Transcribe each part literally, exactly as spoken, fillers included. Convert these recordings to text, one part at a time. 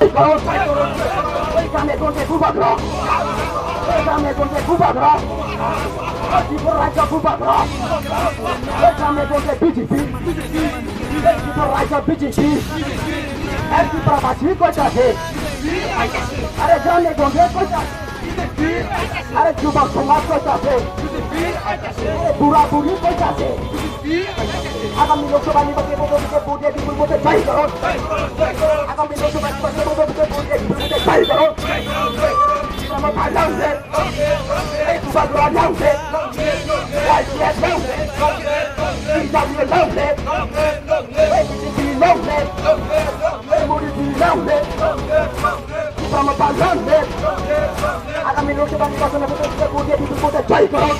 Ei grame gonje bubagra. Ei grame gonje bubagra. Ei Tripura rajya bubagra. Ei grame gonje B J P. Ei Tripura rajya B J P. Ei Tripura basi koi ta se. Are grame gonje koi ta. Are jubak somaj koi ta se. Are bura buri koi ta se. Agami Lok Sabha nirbachone bodol bhute vote diye bipul vote joy korun. Agami Lok Sabha nirbachone bodol bhute vote diye bipul vote joy korun. Tripura Motha long live. Ei Bubagra long live. Y P F long live. T W long live. Ei B J P long live. Ei Modi ji long live. Tripura Motha long live. Agami Lok Sabha nirbachone bodol bhute vote diye bipul vote joy korun.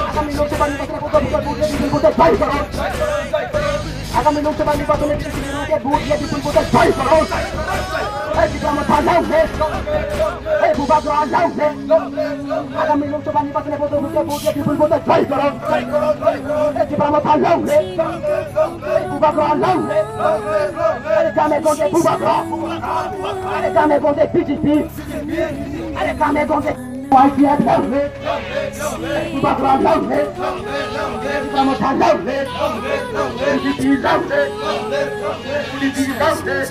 Agami Lok Sabha nirbachone bodol bhute vote diye bipul vote joy korun. Agami Lok Sabha nirbachone bodol bhute vote diye bipul vote joy korun. Ei Tripura Motha long live. Ei Bubagra long live. Agami Lok Sabha nirbachone bodol bhute vote diye bipul vote joy korun. Ei Tripura Motha long live. Ei Bubagra long live. Ei grame gonje Bubagra. Are grame gonje B J P. Are grame gonje Y P F long live. Bubagra long live. Tripura Motha long live. B J P long live. B J P long live.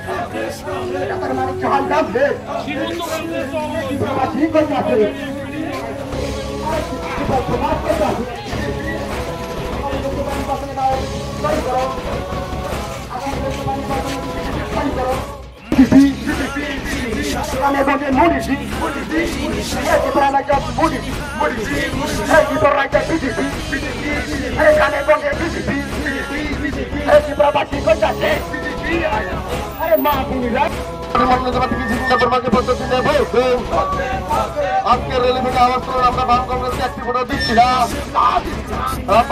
Doctor Manik Chauhan long live. Tripura basi koi ta se. Tripura somaj koi ta se. Tripura Motha Modi ji, Tripura Motha Modi ji, Tripura Motha B J P, Tripura Motha B J P, Tripura basi koi ta se. Are ma bini ra. আজকের র‍্যালি থেকে আওয়াজ তুলুন, আমরা বাম কংগ্রেসকে একটি ভোটও দিচ্ছি না।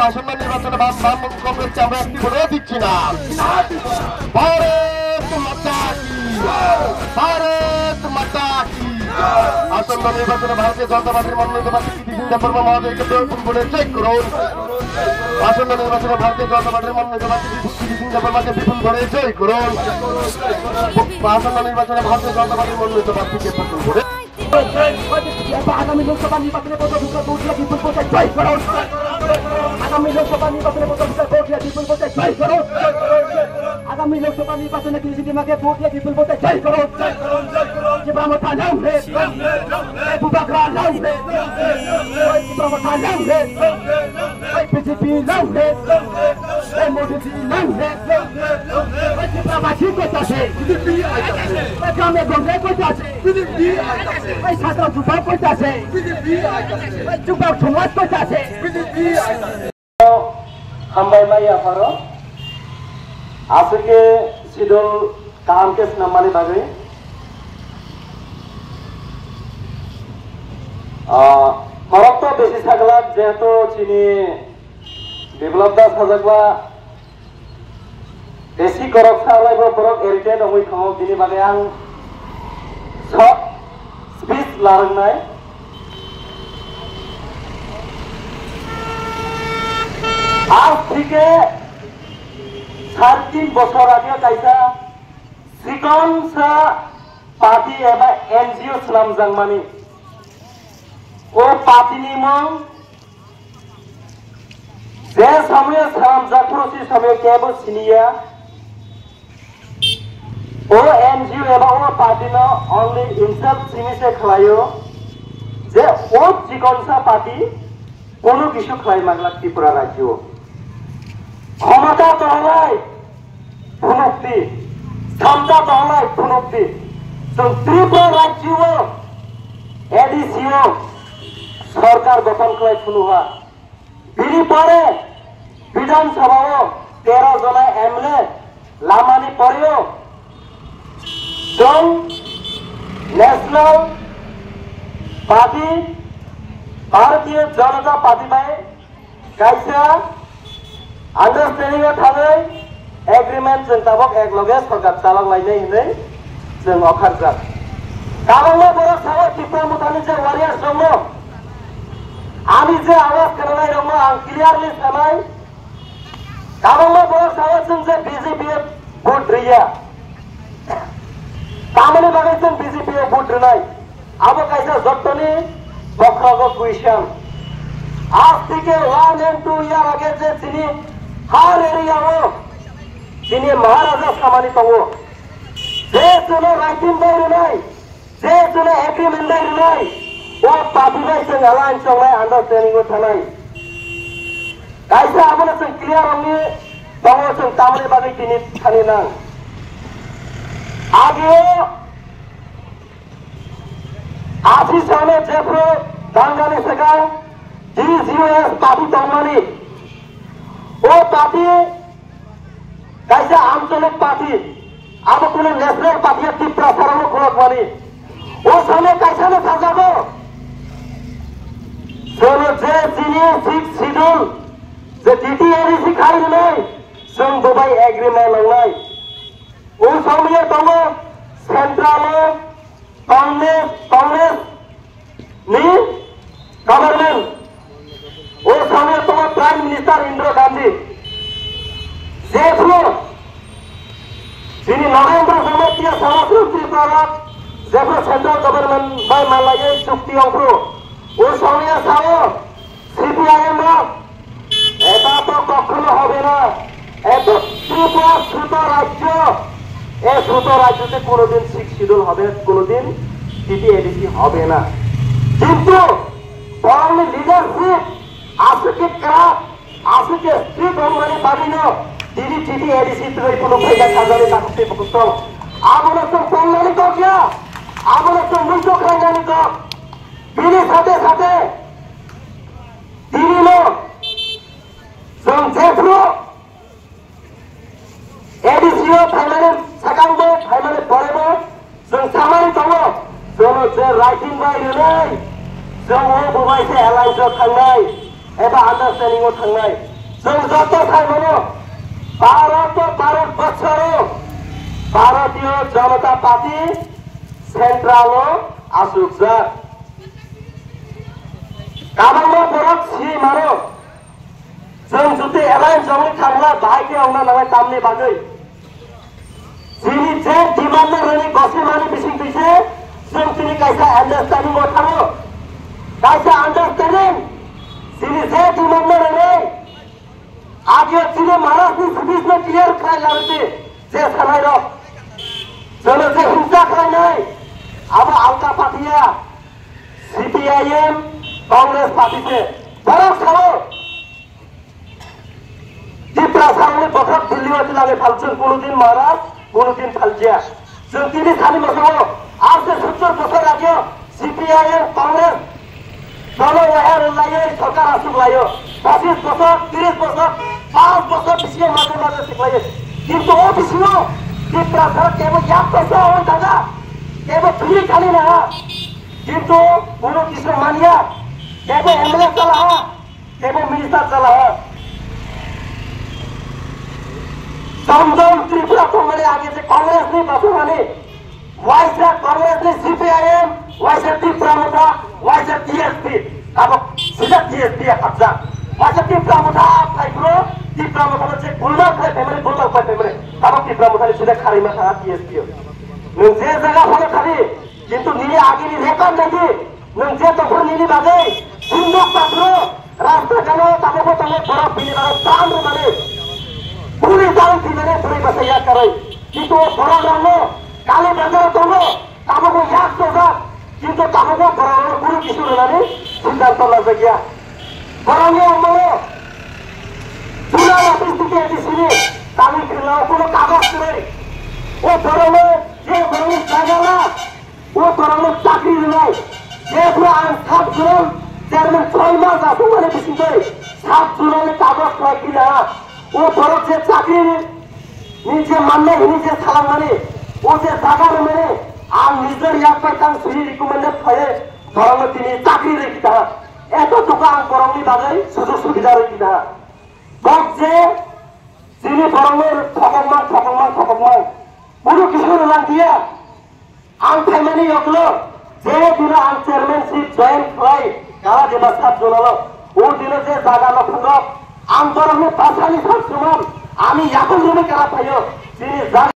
আসন্ন নির্বাচনে বাম, বাম কংগ্রেসকে আমরা একটি ভোটও দিচ্ছি না। ভারত মাতা কি, ভারত মাতা কি। আসন্ন নির্বাচনে ভারতীয় জনতা পার্টির মনোনীত প্রার্থী কৃষ্ণেন্দ্র দেববর্মা মহোদয়কে বিপুল ভোটে জয় করুন। আসন্ন নির্বাচনে ভারতীয় জনতা পার্টির মনোনীত প্রার্থী কৃষ্ণেন্দ্র দেববর্মাকে বিপুল ভোটে জয় করুন। আসন্ন নির্বাচনে ভারতীয় জনতা পার্টির মনোনীত প্রার্থীকে বিপুল ভোটে আগামী লোকসভা নির্বাচনে ভোটে ভোটে ভোট দিয়ে বিপুল ভোটে জয় করুন। আগামী লোকসভা নির্বাচনে ভোটে ভোটে ভোট দিয়ে বিপুল ভোটে জয় করুন। আগামী লোকসভা নির্বাচনে কৃষ্ণেন্দ্র দেববর্মাকে ভোট দিয়ে বিপুল ভোটে জয় করুন। ত্রিপুরা মথা long live। এই বুবাগ্রা long live। এই ত্রিপুরা মথা long live। এই বিজেপি long live। এই মোদিজি long live। এই ত্রিপুরাবাসী কইতাছে। এই গ্রামে গঞ্জে কইতাছে। এই ছাত্র যুবক কইতাছে। এই যুবক সমাজ কইতাছে। Hambai maya pharo. Aswk khe sidol kaham khe swnam mani bagwi. Ah, khorok to besi saglak, jehetu chini Biplab da sajakla besi khorok salai bo borok irritate wngwi thango, bini bagwi ang short speech larwngnai. Aaj theke sare tin bochor age kaisa chikonsa party eba N G O swnamjakmani. O party ni mung je somoyo swnamjak phuru se somoyo kebo siniya. O N G O eba o party no only insult simi se khlaio je o chikonsa party kono kisu khlai manglak Tripura rajyo. Khomota tohlai phunukdi, samta tohlai phunukdi. Chwng Tripura rajyo A D C o sorkar gothon khlai phunuha. Bini pore Bidhan Sabha o tero jona M L A lamani poreo chwng National Party, Bharatiya Janata Party bai kaisa understanding o thangwi agreement chwng tabok ek loge sorkar chalok lainai hinwi chwng okharjak. Tabokno borok sao Tipra Mothani je warriors rokno ani je awaz khwnanai rokno ang clearly sanai. Tabokno borok sao chwng je B J P o vote rwya. Tamo Bagwi chwng B J P o vote rwnai. Abo kaisa jottoni bokhrogo question. Aaj theke one and two year age je chini har area o chini Maharaja samani tongo. Je chwngno writing bai rwnai, je chwngno agreement bai rwnai, o party bai chwng alliance wngnai, understanding o thanai. Kaisa abono chwng clear wngwi tongo, chwng tamoni bagwi tini thani nang. Agio Ashi salo jephru dangani swkang D G O S party tongmani. O party kaisa anchalik party, abo kuno national party ya Tiprasa rokno khulokmani. O salo kaisano sajago. Salo je chini sixth schedule je D T A D C khai rwnai, chwng bo bai agreement nangnai. O somoi tongo central o Congress, Congress ni government. O somoi tongo Prime Minister Indira Gandhi. Jephru chini Narendra Modi ya Saraswati Tripura jephru central government bai malaiwi chukti ongphru. O somoi sao C P I M রা এটা তো কখনো হবে না। এত ত্রিপুরা ছোট রাজ্য, এ ছোট রাজ্যতে কোনোদিন সিক্স শিডিউল হবে, কোনোদিন টিটিএডিসি হবে না। কিন্তু ফর্মলি লিডারশিপ আসুকে ক্রাফ, আসুকে স্ট্রিট অঙ্গনে বাবিনো দিদি টিটিএডিসি তুই কোনো ভাইগা সাজারে তাকুতে বকুতল। আমলো তো কল্যাণী ককিয়া, আমলো তো মুইতো খাইনানি কক। বিনি সাথে সাথে Tini no, chwng jephru A D C o phaimani, sakangbo phaimani porebo, chwng samani tongo, chwngno je writing bai rwnai, chwng o bo bai se alliance o thangnai, eba understanding o thangnai. Chwng joto sai mano, Bharat o, Bharat borsho o, Bharatiya Janata Party central o achukjak. Kabangma borok si mano. Chwng juti alliance wngwi thangla bahai khe wngna nangnai tamni bagwi. Chini je demand no rwni gosimani bising twi se chwng chini kaisa understanding o thango. Kaisa understanding chini je demand no rwni agyo chini Maharaj ni speech no clear khlai larwdi je sanai rok. Chwngno je hingsa khlainai abo alka patiya. C P I M, Congress party se borok sao. Tiprasa rokni bokhok Delhi o tilangwi phalchung, kunudin Maharaj, kunudin phaljiya. Chwng tini sani mosongo, aste sottor bosor ageo C P I M, Congress, dono wahar laiyo, sorkar asuk laiyo. Pochis bosor, tris bosor, panch bosor bisingo maje maje siklayo. Kintu o bisingo Tiprasa kebo yak bosor oi daga, kebo phiri khali naha. Kintu kuno kisu manya, kebo M L A chalaha, kebo minister chalaha. Jom jom Tripura tongmani age je Congress ni basurmani, waisa Congress ni C P I M, waisa Tipra Motha, waisa T S P, abo sida T S P hapjak. Waisa Tipra Motha phai phuru, Tipra Motha je gulma khai phaimani, gulma khai phaimani, abo Tipra Motha ni sida kharima thanga T S P o. Nwng je jaga phano thani, Kintu nini agini record nai di, nwng je tongphuru nini bagwi sindok pathro, rasta gana tabukbo tongo borok bini bagwi tram rwmani, buri dal thwimani bwrwi bwsa yak karwi. Kintu o borok rokno kali bazaro tongo, tabukbo yak chojak, kintu tabukbo borok rokno kunu kisu rwnani siddhanto lajakya. Borokni omono Jula office theke A D C ni tangwi khwlao kuno kagoj kwrwi. O borokno je borokni jaga la, o borokno chakri rwnai. Jephru ang sub zonal chairman soi mas aswk mani bisingtwi sub zonal ni kagoj khlai khwlai ha. O borok je chakri ni je mannai hwnwi je salangmani, o je jaga rwmani, ang nijor yak bai tang suri recommended phaiwi borokno tini chakri rwi khita ha. Eto duka ang borokni bagwi sujug subida rwi khita ha. Kok je chini borokno thokokmang, thokokmang, thokokmang. Bono kisu rwlang diya. Ang phaimani yoklo je dino ang chairmanship join khlai kala deba sub zonalo. O dino je jaga lokhonrok ang borokno basani sab suman ani yakung rwmwi kala phaio. Chini jaga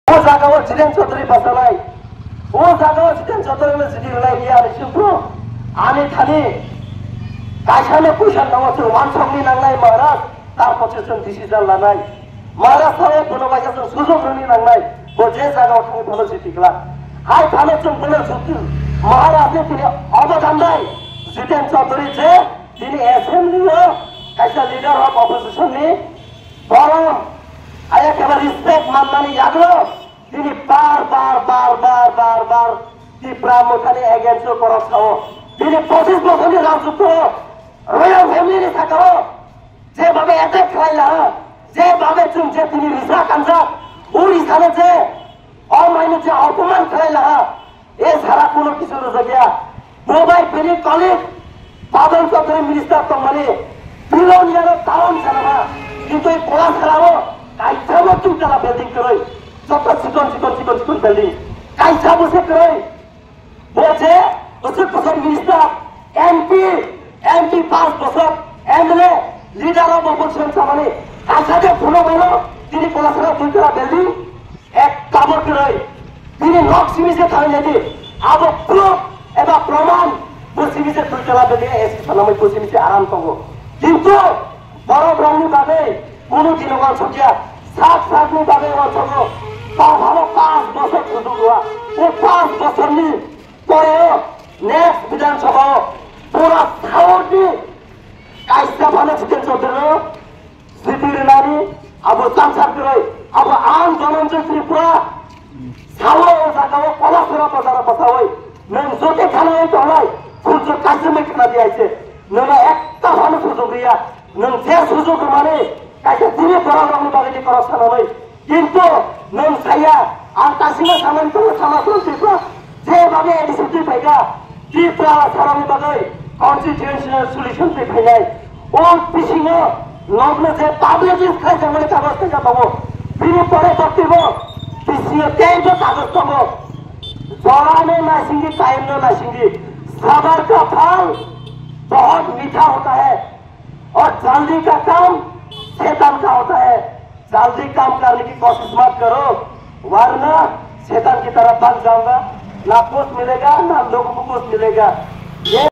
O Jaga o Jiren Chaudhary basalai. O jaga o Jiren Chaudhary no jidi rwlai ya ani singpro. Ani thani kaisa no puisa nango chwng wansokni nangnai Maharaj, tar poche chwng decision lanai. Maharaj sabo bono baisa chwng sujok rwni nangnai. Bo je jaga o thangwi bono jiti glak. Hai phano chwng bono jiti Maharaj ni tini obo gandai. Jiren Chaudhary je tini assembly o kaisa leader of opposition ni borom aya keba respect manmani yaglo. Tini bar bar bar bar bar bar Tipra Mothani against o korok sao. Tini pochis bosorni rajyotto royal family ni sakao jebabe attack khlai laha, jebabe chwng je tini risa kanjak, o risano je o maino je opoman khlai laha, e sara kuno kisu rwjakya. Bo bai bini colleague Badal Chaudhary minister tongmani, Biloniano town sanama, kintu ei Kolasarao kaisabo duitala building kwrwi, joto chikon chikon chikon chikon building, kaisabo se kwrwi. Bo je bwswk bwswk minister, M P, M P pas bosor, M L A, leader of opposition samani, kaisa de phunukmano, tini Kolasarao duitala building, ek tabok kwrwi. Bini nok simi se thangwi nai di. Abo proof eba proman bo simi se twi kala bini S S sanamai bo simi se aram tongo. Kintu borok rokni bagwi kunu dino wansukya. Sak sakni bagwi wansugo. Tongphano panch bosor sujuk rwa. O panch bosorni poreo next Bidhan Sabhao pura South ni kaisa phano Jitin Chaudhary Siti rinani abo chapsa kwrwi, abo ang Dhananjay Tripura, sawo o jaga o Kolasora bazar o bwsawi, nwng jote khana wng tonglai, phunjwk kaisa mai khana di aise, nwngno ekta phano sujok riya, nwng je sujok rwmani, kaisa tini borok rokni bagwi ni korok sananwi, kintu nwng saya, ang kasino samani tongo sama Tripura, je babe A D C twi phaikha, Tripura sarokni bagwi constitutional solution twi phainai. O bisingo nokno je publish khlaijakmani kagoj tongkha tongo. Bini pore bortibo bisingo teibo kagoj tongo. Jorano naisingdi, time no naisingdi. Sabar ka phal bahut meetha hota hai. और जल्दी का काम शैतान का होता है। जल्दी काम करने की कोशिश मत करो, वरना शैतान की तरफ भाग जाऊंगा, ना कुछ मिलेगा, ना लोगों को कुछ मिलेगा। ये